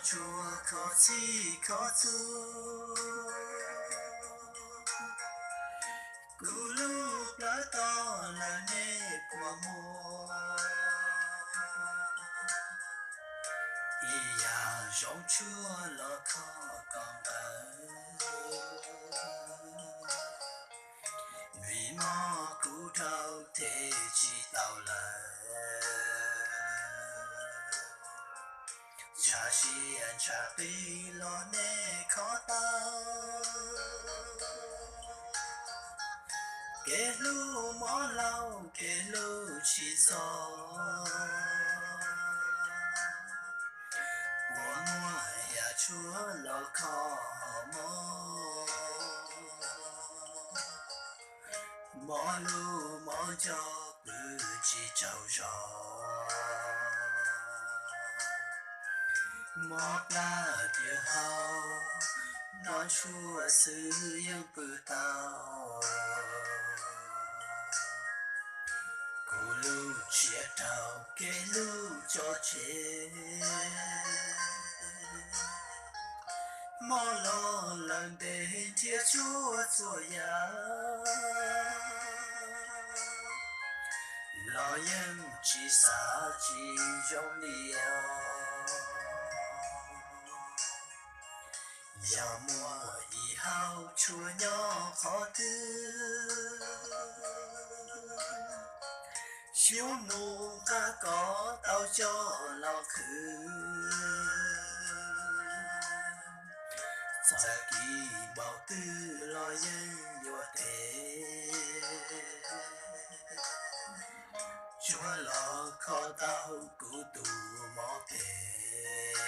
Tshuav kho txhij kho txhua, kuv lub plawv toj lawm nej puas muaj? Ib yam zoo tshuaj los kho kom nqawd, vim mob kuv dhau them tsis tau lawm. Tshav siab ntshav qis los nej kho tau, kev hlub mob lauj kev hlub tsis txog. Puas muaj yam tshuaj los kho mob, mob lub mob nco pw tsis tsaug zog. Mob plab tias hau, noj tshuaj xwb yeej pw tau. Kuv lub siab rau kev hlub tso tseg, mob los lawm ntev nrhiav tshuaj txhua yam, los yeej tsis xav tsis zoo li os. Yog muaj ib hau tshuaj nyob qhov twg, xyuv mus nqa kom tau coj los qhwv. Txawm kis npaum twg los yeej yuav them, tsuav los kho tau kuv tus mob phem.